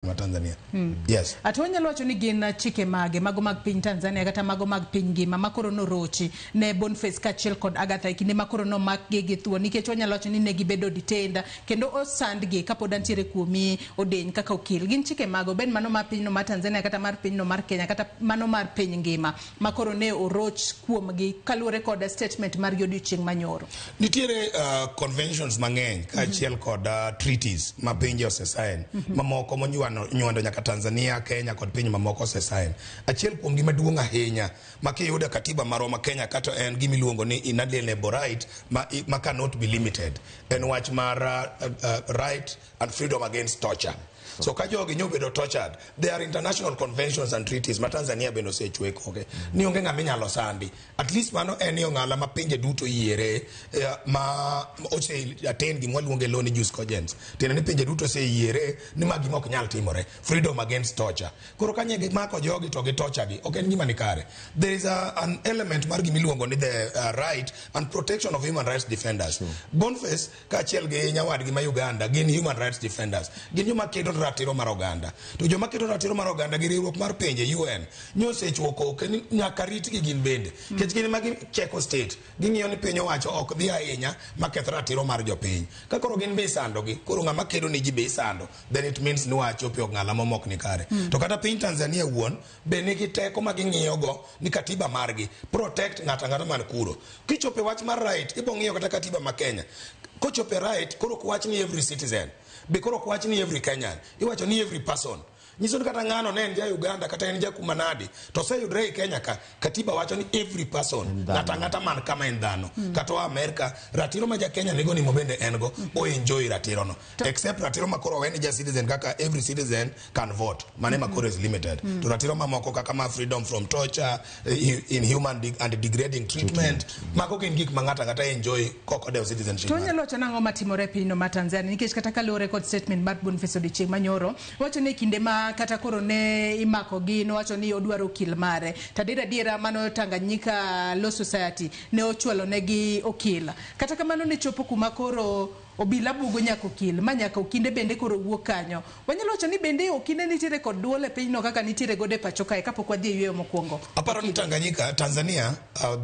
Ma Tanzania. Yes. Ato wanyalo wacho ni gin chike mage mago mag piny Tanzania kata mago mag piny ngima ma koro norochi ne Boniface kaachiel kod Agatha e kinde ma koro nomakgi gi thuon, nikech wanyalo wacho ni ne gibedo detained kendo osandgi kapod antiere kuomi odeny kaka okil. Gin chike mago bed mano mar pinyno mar Tanzania kata mar pinyno mar Kenya kata mano mar piny ngima ma koro ne oroch kuomgi kaluwore kod statement margi odiochieng' manyoro? Nitiere conventions mang'eny kaachiel kod treaties ma pinje osesign mamoko monywando nywando nyaka Tanzania, Kenya kod pinje mamoko osesign. Achiel kuom gi maduong' ahinya ma kiyudo e katiba marwa ma Kenya kata en gima iluongo ni inalienable right ma cannot be limited. En wach mar right and freedom against torture. So ka jogi nyobedo tortured, there are international conventions and treaties ma Tanzania bende osechwe koke. Ni onge ng'ama inyalo sandi. At least mano en yo ng'ala ma pinje duto yiere ma ose attain gima waluongo e law ni jus cogens. Tiende ni pinje duto oseyiere ni ma gima ok nyal timore. Freedom against torture. Koro ka nye gimako jogi to gi torture gi, ok en gima ni kare. There is an element mar gima iluongo ni the right and protection of human rights defenders. Boniface kaachiel gi nyawadgi ma Uganda gin human rights defenders. Gin joma kedo ratiro mar oganda. To joma kedo ratiro mar oganda gi riwruok mar pinje UN nyosechiwo koke ni nyaka ritgi gin bende. Nikech gin ema gicheko state. Ging'iyo ni piny owacho ok dhi ahinya maketh ratiro mar jopiny. Ka koro gin be isandogi, koro ng'ama kedo ni ji be isando, then it means ni wachopo e ong'ala momok ni kare. To kata piny Tanzania wuon be nigi teko ma ging'iyo go ni katiba margi protect ng'ato ang'ata man kuro. Kichopo e wach mar right, ibo ng'iyo kata katiba ma Kenya. Kochopo e right, koro ok wach ni every citizen. Be koro ok wach ni every Kenyan. Iwacho ni every person. Nyiso ni kata ng'ano ne en ja Uganda kata en ja kuma nadi to oseyudre ei Kenya ka, katiba wacho ni every person, ng'ato ang'ata man kama en dhano. Kata oa Amerika, ratiro ma ja Kenya nigo ni mo bende en go, o enjoy ratiro no. Except ratiro ma koro owe ni ja citizen kaka every citizen can vote. Mano ema koro is limited. To ratiro mamoko kaka ma freedom from torture, inhuman and degrading treatment, mago gin gik ma ng'ato ang'ata enjoy kok odewo citizenship To mare. onyalo wacho nang'o matimore e pinyno mar Tanzania, nikech kata kaluwore kod statement mar Boniface odiochieng' manyoro, wacho ni e kinde ma kata koro ne imakogi nowacho ni odwaro okil mare. To adier adiera mano Tanganyika Law Society ne ochwalo negi okil. Kata kamano ne chopo kuma koro obila bugo nyaka okil ma nyaka okinde bende koro wuok kanyo. Wanyalo wacho ni bende okinde nitiere kod duol e pinyno kaka nitiere godo e pacho kae kapok wadhi e yueyo mokwongo. Aparo ni Tanganyika, Tanzania,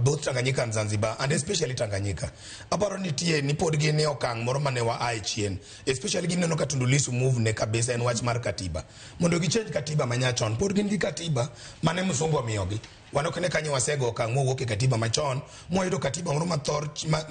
both Tanganyika and Zanzibar, and especially Tanganyika, aparo nitie ni pod gin e okang' moro mane wa ae chien. Especially gineno ka Tundu Lissu move ne kabisa en wach mar katiba. Mondo gichange katiba manyachon, pod gin gi katiba mane msungu omiyogi. Wan ok ne kanyo wasego okang' mowuok e katiba machon, mwayudo katiba moro ma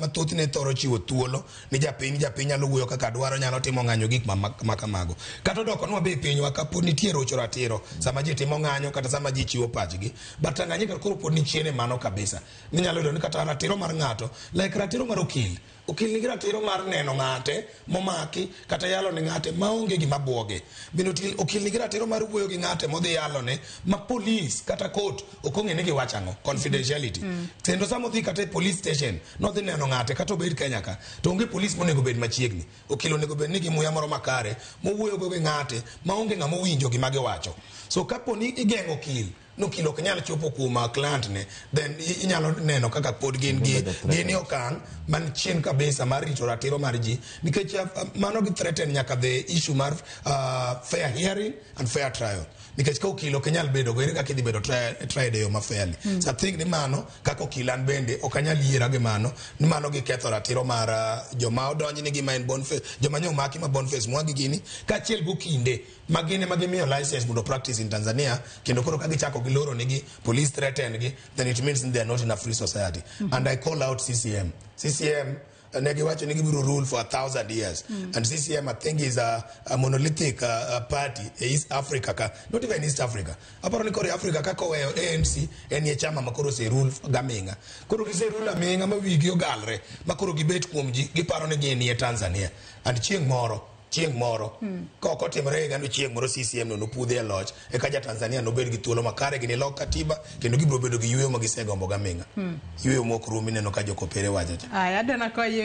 thothne thoro chiwo thuolo ni japiny, japiny nyalo wuoyo kaka dwaro, nyalo timo ng'anyo gik ma kamago. Kata odokonwa be e pinywa ka pod nitie rocho ratiro sama ji timo ng'anyo kata sama ji chiwo pachgi. But Tanganyika koro pod ni chien e mano kabisa. Minyalo yudo ni kata ratiro mar ng'ato, like ratiro mar okil. Okil nigi ratiro mar neno ng'ate momaki kata yalo ne ng'ate maonge gima buoge. Bende okil nigi ratiro mar wuoyo gi ng'ate modhi yalone ma police kata court ok ong'e ni giwacho ang'o, confidentiality. Kendo sama odhi kata e police station nodhi neno ng'ate kata obed Kenya ka, to onge police monego bed machiegni. Okil onego bed ni gi muya moro makare mowuoyo go gi ng'ate maonge ng'ama owinjo gima giwacho. So kapo ni igeng'o okil, nokil ok nyal chopo kuom client ne, then inyalo neno kaka pod gin gi gin e okang' man chien kabisa mar rito ratiro mar ji, nikech mano gi threaten nyaka the issue mar fair hearing and fair trial, nikech ka okil ok inyal bedo go, ere kaka idhi bedo tried e yo ma fairly? So I think ni mano kaka okil an bende ok anyal yiera gi mano ni mano giketho ratiro mar joma odonj ni gi ma en Boniface, joma nyo omaki ma Boniface Mwangi gini kaachiel gi okinde ma gin ema gimiyo license mondo practice in Tanzania, kendo koro ka gichako giloro negi police threaten gi, then it means they are not in a free society. And I call out CCM. CCM ne giwacho ni gibiro rule for 1,000 years, and CCM I think is a monolithic party e East Africa ka, not even East Africa, aparo ni koro e Africa kaka oweyo ANC en ye chama ma koro ose rule gaming'a, koro gise rule aming'a ma wigi ogalre ma koro gibet kuom ji giparo ni gin e Tanzania, and chieng' moro ka ok otimore higa no, chieng' moro CCM no nopudhi e loch, eka ja Tanzania nobed gi thuolo makare, ginilok katiba kendo gibiro bedo gi yueyo ma gisegombo gaming'a, yueyo mok rum ineno ka jokopere wacho cha. Aya, adana koyie.